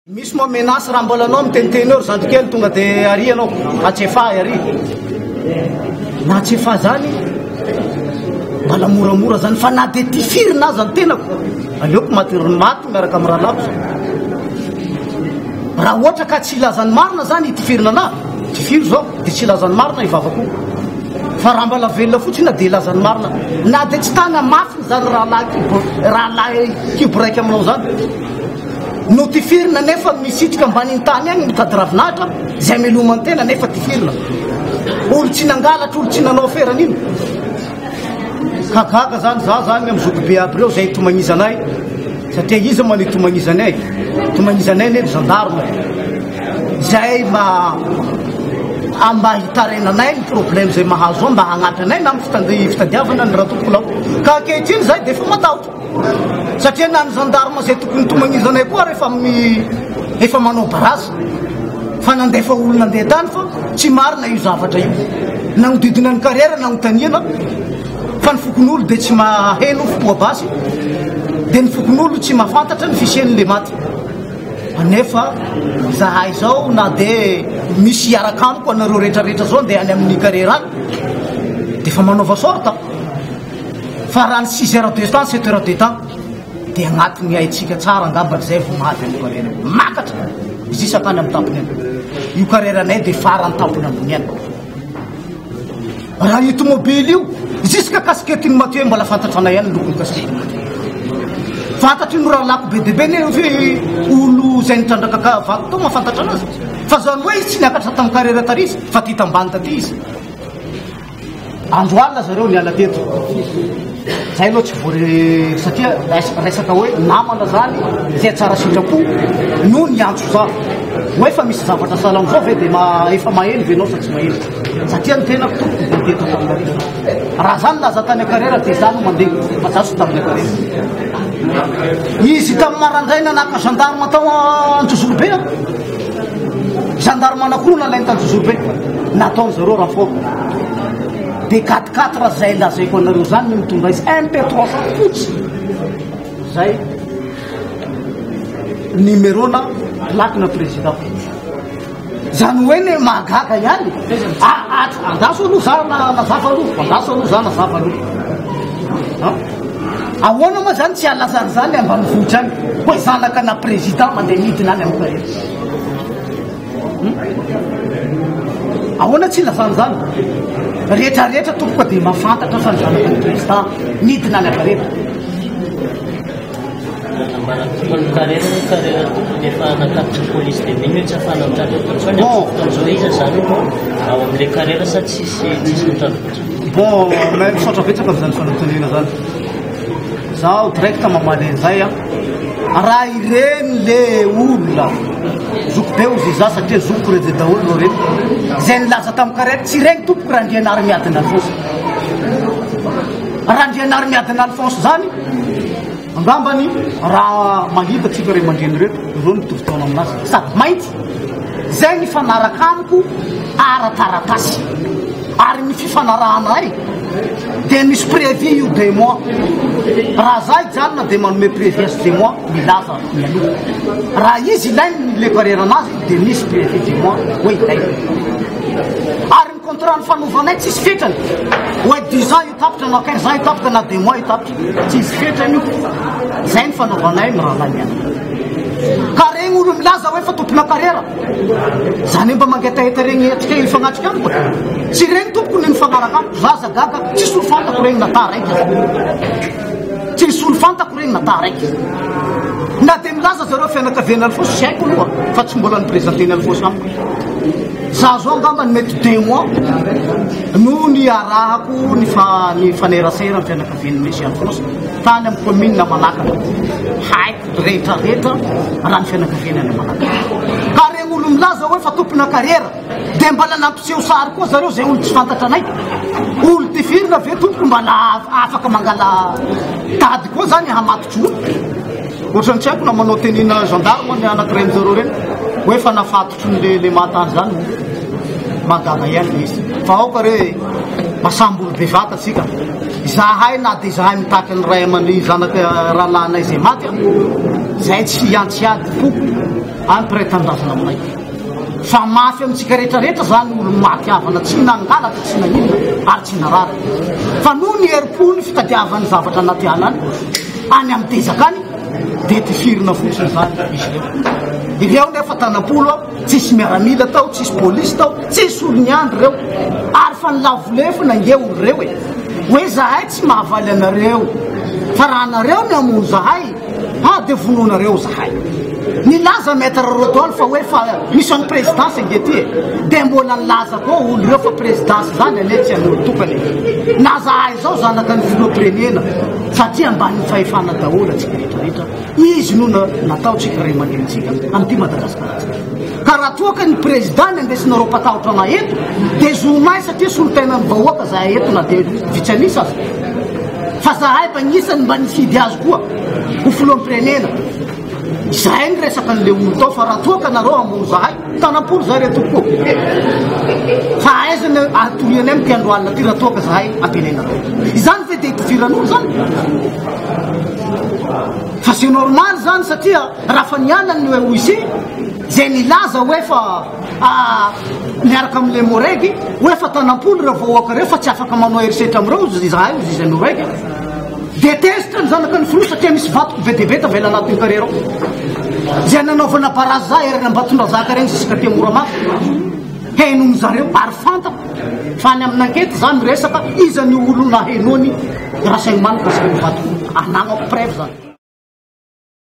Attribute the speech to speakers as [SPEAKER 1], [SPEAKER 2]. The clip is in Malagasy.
[SPEAKER 1] Misy moa menace raha mbola anao miteniteny eo ry zandry kely tonga de ary ianao Atsefahy ary. Na Atsefahy zany mbola moramora zany fa na de tifirina aza ny tenako aleoko maty maty miaraka amin'ny rahalahiko zany. Raha ohatra ka tsy hilaza ny marina zany hitifirina anah, tifiro zao de tsy hilaza ny marina hivavaka io. Fa raha mbola velona fotsiny de hilaza ny marina na de tsy tana mafiny zany rahalahy kibo rahalahy kibo raika aminao zany. Notifirina nefa misitrika ambanin'ny tany agny mitady ravinahitra izay amelomany tena nefa tifirina. Olo tsy nangalatra, olo tsy nanao afera an'ino. Ka gaga zany za zany amin'ny zokibe aby reo zay itomagnizanay satria iza moa no itomagnizanay? Itomagnizanay ne ry gendarme zay mba mba hitarainanay ny problème zay mahazo ao mba hagnampy anay na amin'ny fitadiavana ny ratompolao. Ka ankehitriny zay dia efa matahotra. Satria na ny gendarme izay tokony tomagnizanay koa ary efa efa manao barazy fa nandefa olona andeha tany fa tsy marina io zavatra io. Nagnodidina ny carrière nagnontaniana fa ny fokonolona dia tsy maheno fipoa-basy dia ny fokonolona tsy mahafantatra ny fisian'le maty. Anefa zahay zao na dia misy hiaraka amiko anareo rehetrarehetra zao andeha any amin'ny carrière any dia efa manaova sorte. Fa raha ny six heures de temps, sept heures de temps dia agnatin'ny haintsika tsara angambany zay vao mahavy an'io carrière io. Makatra jusqu'à any amin'ny tampony any. Io carrière anay dia farany tampony ambony any. Raha io tomobile io, jusqu'à casquette-n'i Mathieu mbola fantatra anay ihany ny lokon'ny casquette-n'i Mathieu. Fantatry ny rahalahiko be dia be ne hoe olo izay nitrandraka ka vato tao mahafantatra anazy. Fa zany hoe izy tsy niakatra tamin'ny carrière tary izy fa ty tambany taty izy. Andro alina zareo niala teto. Zay aloha tsy voare satria resaka hoe namana zany izay tsara sitrapo no niantso za. Hoe fa misy zavatra sahala amizao ve de ma efa maheno ve nao sa tsy maheno? Satria ny tenako tompoko vao teto Antananarivo. Raha za nilaza tany Ankarera de za no mandeha fa za tsy tamin'ny Ankarera. Izy tamin'ny marandraina naka gendarme tao Anjozorobe. Gendarme anankiroa nalainy tany Anjozorobe. Nataony zareo renfort. De quatre quatre zay lazaiko anareo zany no mitondra izy MP 300 fotsy. Zay numéro na plaque na président. Zany hoe ne mahagaga ihany. Ah, ah, andraso aloha za nazava aloha, andraso aloha za nazava aloha. Ahoana moa zany tsy halazany zany ambanivohitra any hoe zanaka na président mandeha midina any amin'ny carrière. Hmm? Ahoana tsy ilazany zany? Rehetra rehetra tompoko dia mahafantatra fa ny zanaka ny président midina any carrière.
[SPEAKER 2] Nambaran'ny carrière hoe carrière tompony efa nakatotry ny police des mines hoe tsy ahafahana mitrandraka intsony. Bon. Fotoana izao iza zany no ao amin'ilay carrière sa tsisy tsisy mitrandraka intsony?
[SPEAKER 1] Bon, mais misaotra betsaka amin'izany fanontaniana zany. Zaho direct mamaly an'izay a. Raha ireny le olona zoky be ozy za satria zokiko reny daholo reo reny. Zay nilaza tamin'ny carrière tsy ireny tompoko Randrianarimiadina Alphonse. Randrianarimiadina Alphonse zany Angambany raha mahita tsika ray aman-dreny ireto, ireo mitovy taona aminazy sady mainty, zay nifanaraka amiko ara-taratasy ary ny fifanarahanay dia misy préavis io deux mois, raha za hijanona dia manome préavis azy deux mois milaza mialoha, raha izy ilainy ny le carrière anazy dia misy préavis deux mois hoe ilainy ary ny contrat nifanovanay tsisy fetrany hoe dix ans io tapitra na quinze ans io tapitra na deux mois io tapitra. Tsisy fetrany io. Zay ny fanaovanay mirahalahy mianaka. Ka regny olo milaza hoe fa tompona carrière. Zany mba mangetaheta regny atrika hifagnatrika amiko e. Tsy regny tompoko ny nifagnaraka amiko. Zaza gaga, tsisy olo fantako regny na ta raiky. Tsisy olo fantako regny na ta raiky. Na dia milaza zareo fianakavian'i Alphonse, tsy haiko aloha fa tsy mbola ni-presenter-n'i Alphonse amiko. Za zao angambany mety deux mois no niarahako nifanerasera ny fianakavian'i Monsieur Alphonse tany amin'ny commune Manakana. Haiko rehetra rehetra raha ny fianakaviany any Manakana. Ka regny olo milaza hoe fa tompona carrière dia mbala nampiseho sary koa zareo zay olo tsy fantatra anay. Olo tifirina ve tompoko mbala afaka mangala tady koa zany hamatotro olo. Ohatran'ny tsy haiko na manao tenue-na gendarme ny anankiray amin'zareo reny hoe fa nafato. Ohatry ny le mahatany zany moa. Mahagaga ihany le izy. Fa aoka re mba samby olo bevata tsika. Izahay na dia izahay mitaky ny ray aman ny zanaka rahalahinay izay maty an. Zahay tsy hiantsy ady foko any mpiray tanindrazana aminay. Fa mafy amintsika rehetra rehetra zany olo maty havana tsy nangalatra tsy naninona ary tsy narary. Fa noho ny herim-po ny fitadiavany zavatra anaty ala any, any amin'ny dezaka any dia tifirina fotsiny zany izy ireo. Ireo nefa tanam-polo tsisy miaramila tao, tsisy polisy tao, tsisy olo niandry ireo. Ary fa nilavo lefona nge olo ireo e. Hoe zahay tsy mahavaly anareo fa raha nareo ny hamono zahay ah dia vonoinareo zahay. Nilaza Maître Rodolphe hoe fa misy an'ny présidence ange ty e. Dia mbola nilaza koa olo ireo fa présidence zany anie tsy an'olo tokana e. Na zahay zao zanaka ny filoham-pirenena satria ambanin'ny fahefana daholo antsika rehetra rehetra. Izy no natao tsika ray aman-drenintsika amin'ity Madagasikara ity. Ka raha toa ka ny président ny andesinareo mpatahotra anay eto dia zonay satria solontenan'ny vahoaka zahay eto na dia vitsy an'isa aza. Fa zahay mba anisan'ny mba nifidy azy koa ho filoham-pirenena. Izahay niresaka an'le olo tao fa raha toa ka nareo hamono zahay, tanam-polo zahay re tompoko. Fa aiza ny atorianay amin'ity andro alina ity raha toa ka zahay ampianainareo. Izany ve dia itifiran'olo zany? Fa c'est normal zany satria raha fa niala ny OIC zay nilaza hoe fa miaraka amin'le Moregy hoe fa tanam-polo ireo vahoaka ireo fa tsy afaka manao herisetra amin'ireo izahay hozy izy Moregy dia tezitra ny zanaka ny filoha satria misy vatoko be dia be tavela anatin'ny carrière ao zay nanaovana baraza eran'ny Ambatondrazaka ireny jusqu'à aty Moramanga henon'ny zareo ary fantako fa any amin'ny ankety za miresaka iza ny olona henoany renseignement mikasika ny vatoko anagnako preuve zany.